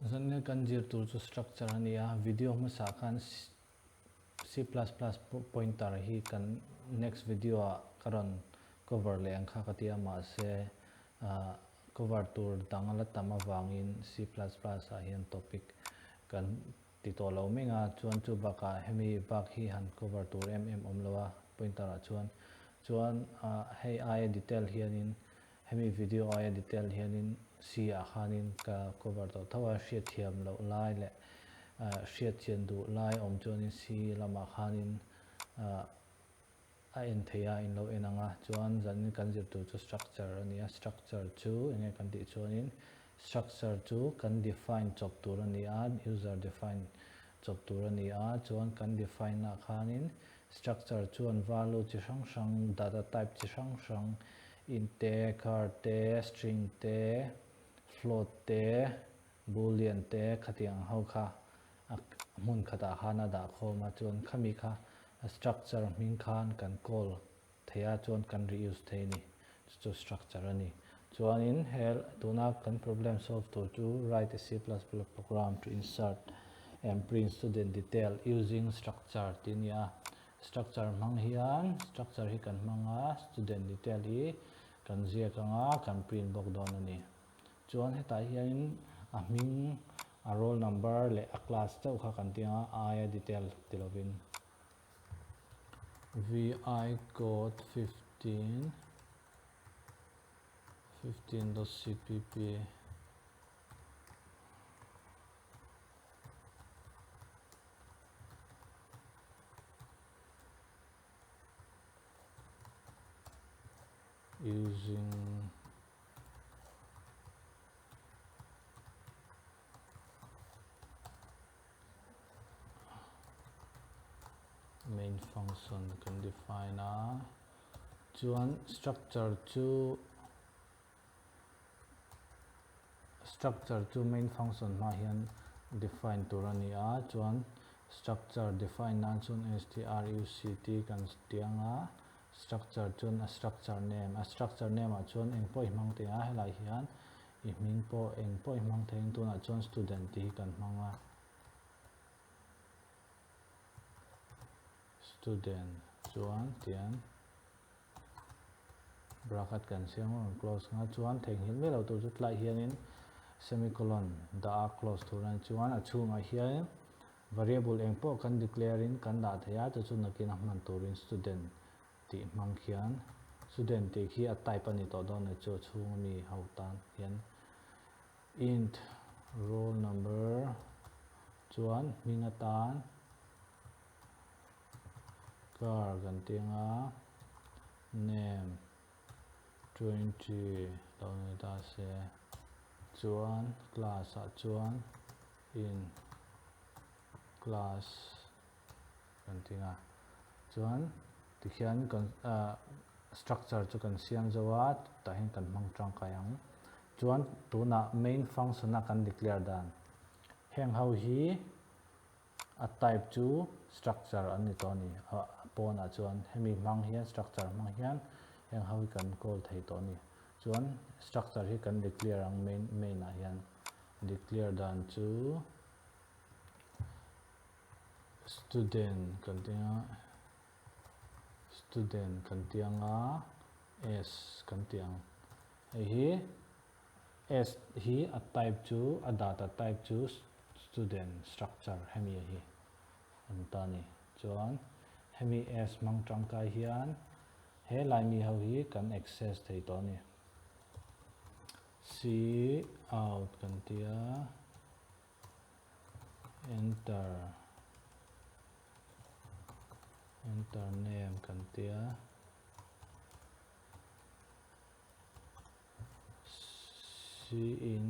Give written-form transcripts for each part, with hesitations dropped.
Zanne kan zir tur chu structure a ni a, video hmasa khan C plus plus pointer hi kan next video ah ka rawn cover leh ang kha ka ti a, mahse cover tur dang a la tam avangin C plus plus ah hian topic kan ti tawh lo meng a, chuan chu bakah hemi bak hi han cover tur em em awm lo a pointer ah chuan, chuan hei aia detail hianin Hemi video aia detail hianin C ah khanin ka cover tawh tho a, hriatthiam loh lai leh hriatchian duh lai awm chuanin C lamah khanin a en thei a, in lo en ang a. Chuan zanin kan zir tur chu structure a ni a, structure chu enge kan tih chuanin structure chu kan define chawp tur a ni a, user define chawp tur a ni a, chuan kan define ah khanin structure chuan value chi hrang hrang, data type chi hrang hrang Int te, char te, string te, float te, boolean te khatiang ho kha a hmun khatah khan a dah khawm a, chuan khami kha a structure hming khan kan call thei a, chuan kan reuse thei a ni, chu chu structure a ni. Chuanin he tuna kan problem solve tur chu write a C plus plus program to insert and print student detail using structure tih a ni a. Structure hmang hian structure hi kan hmang a, student detail hi kan ziak ang a, kan print bawk dawn a ni. Chuan hetah hianin a hming, a roll number leh a class chauh kha kan ti ang a, aia detail ti lovin. Vi code 15 15.cpp Using main function kan define a, chuan structure chu Structure chu main function hma hian define tur a ni a, chuan structure define nan chuan struct kan ti ang a, structure chuan a structure name, a structure name ah chuan eng pawh i hmang thei a, helai hian i hming pawh eng pawh i hmang thei ang tunah chuan student tih hi kan hmang a, student chuan tian. Bracket kan siam a rawn close nghal chuan theihnghilh miah lo tur chu tlaiah hianin semicolon dah a close tur a ni chuan a chhungah hian variable eng pawh kan declare in kan dah thei a chu chu nakin a hman turin student tih hmang khian student tih khi a type a ni tawh dawn a ni chu a chhung ami ho tan hian int roll number chuan hming atan Car kan ti anga name 20 lo ni ta se chuan class ah chuan in class kan ti anga chuan tikhian kan structure chu kan siam zo a tah hian kan hmang tangkai ang chuan tunah main function a kan declare dan heng ho hi A type chu structure an ni tawh a ni. A pawnah chuan hemi hmang hian structure hmang hian heng ho hi kan call thei tawh a ni. Chuan structure hi kan declare ang main main ah hian declare dan chu student kan ti ang a student kan ti ang a s kan ti ang. Hei hi S hi a type chu a data type chu student structure hemi a hi an ta ni. Chuan hemi S hmang tangkai hian he lai mi ho hi kan access thei tawh a ni. C out kan ti a, enter enter name kan ti a. Cin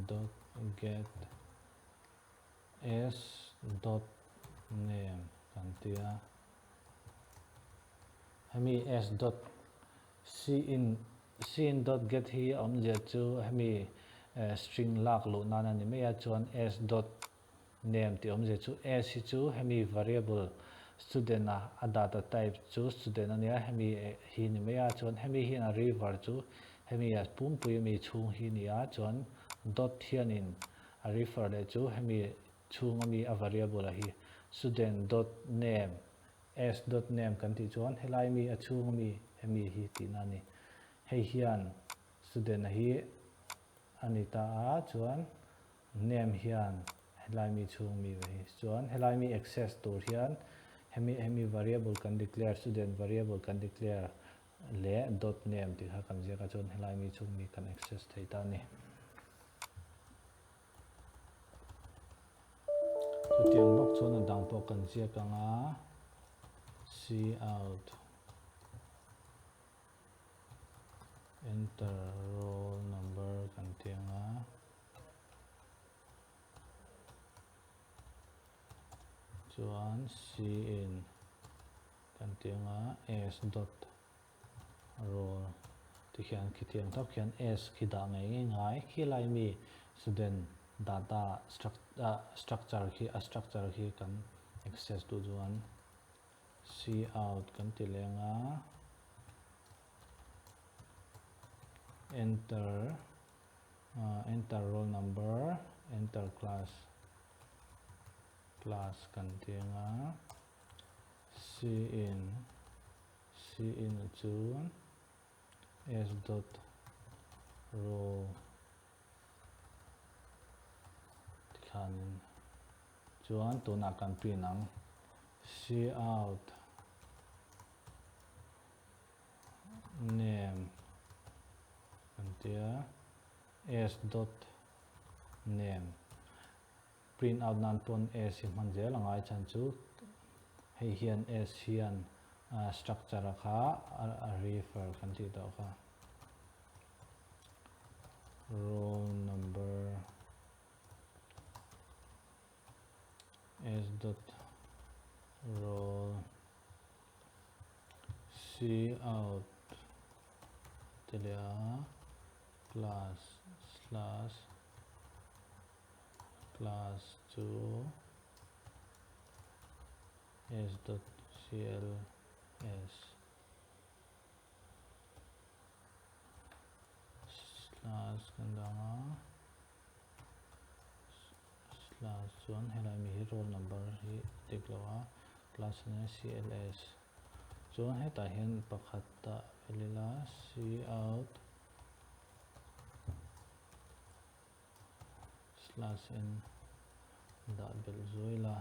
dot get s dot name kan ti a, hemi s dot cin cin dot get hi a awmzia chu hemi string lak luh nan a ni mai a, chuan s dot Name tih awmzia chu S hi chu hemi variable student a a data type chu student a nia hemi hi ni mai a chuan hemi hian a river chu hemi a pumpui ami chhung hi ni a chuan dot hianin A refer leh chu hemi chhung ami a variable a hi student dot name s dot name kan tih chuan helai mi a chhung ami hemi hi tihna a ni. Hei hian student a hi a ni ta a chuan name hian helai mi chhung mi ve hi chuan helai mi access tur hian hemi hemi variable kan declare student variable kan declare leh dot name tih kha kan ziak a chuan helai mi chhung mi kan access thei ta a ni. Chutiang bawk chuan a dang pawh kan ziak ang a cout enter roll number kan ti ang a. Chuan c in kan ti ang a s dot roll ti khian khitiang tak khian s khi dah ngei ngei ngai khi lai mi student data structure khi a structure khi kan access duh chuan c out kan ti leng a enter Enter roll number, enter class, class kan ti ang a, c in, c in a chu s dot roll tikhanin chuan tunah kan print ang c out name kan tia s dot name print out nan pawn s hi hman zel a ngai chhan chu hei hian s hian structure a kha a refer kan tih tawh kha roll number s dot roll C out ti leh a class slash class chu s dot cls slash kan dang a slash chuan helai mi hi roll number hi dik lo a class ania cls Chuan hetah hian pakhat dah fel ila c out slash n dah belh zuai la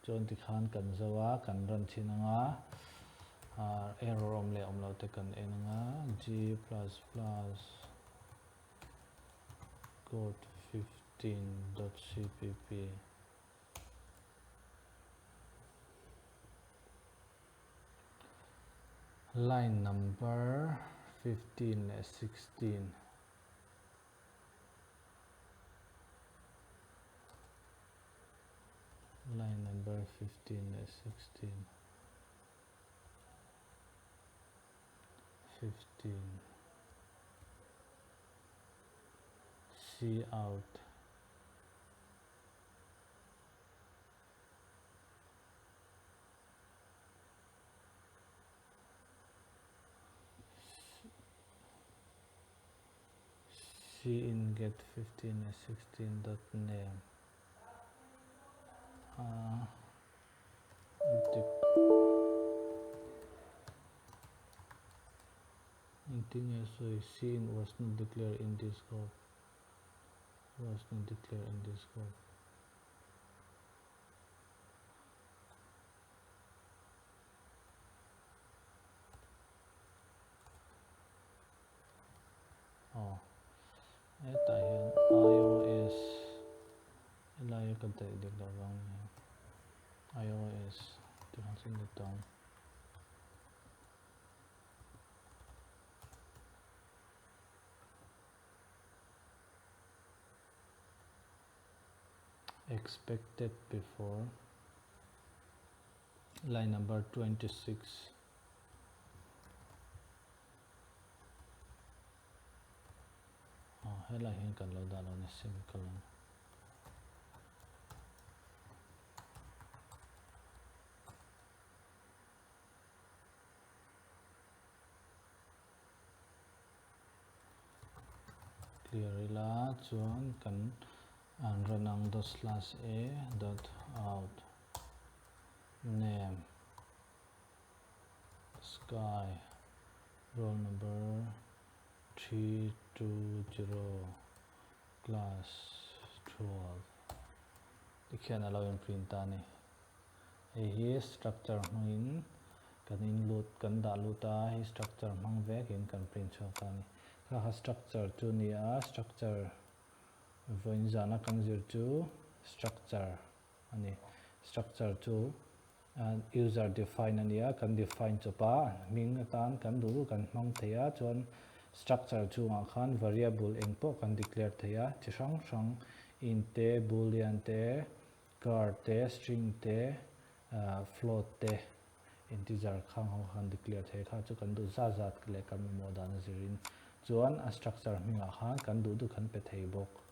chuan tikhan kan zo a kan run thin anga error awm leh awm loh te kan en anga g plus plus code 15 dot cpp Line number 15 leh 16. Line number 15 leh 16. 15. C out. C in get 15 leh 16 dot name a dik engtin nge sawi C in was not declared in this scope was not declared in this scope. Aw hetah hian ios helai a ka daih dik loh vang ni ios tih ang chu ni tawng expected before line number 26 ah helai hian kan lo dah lo ni semicolon clear ila chuan kan. An run ang dot slash a dot out name sky roll number 320 class 12 tikhian a lo in print ta a ni. Hei hi structure hmangin kan in lut kan dah lut a, hei structure hmang vekin kan print chhuak ta a ni. Kha kha structure chu a ni a, structure vawiin zana kan zir chu structure a ni. Structure chu user define a ni a, kan define chawp a, hming atan kan duh duh kan hmang thei a, chuan structure chungah khan variable eng pawh kan declare thei a, chi hrang hrang int te, boolean te, Char te, string te, float te, integer khang ho khan declare thei kha chu kan duh zat zat leh kan mamawh dan a zirin chuan a structure hmingah khan kan duh duh kan pe thei bawk.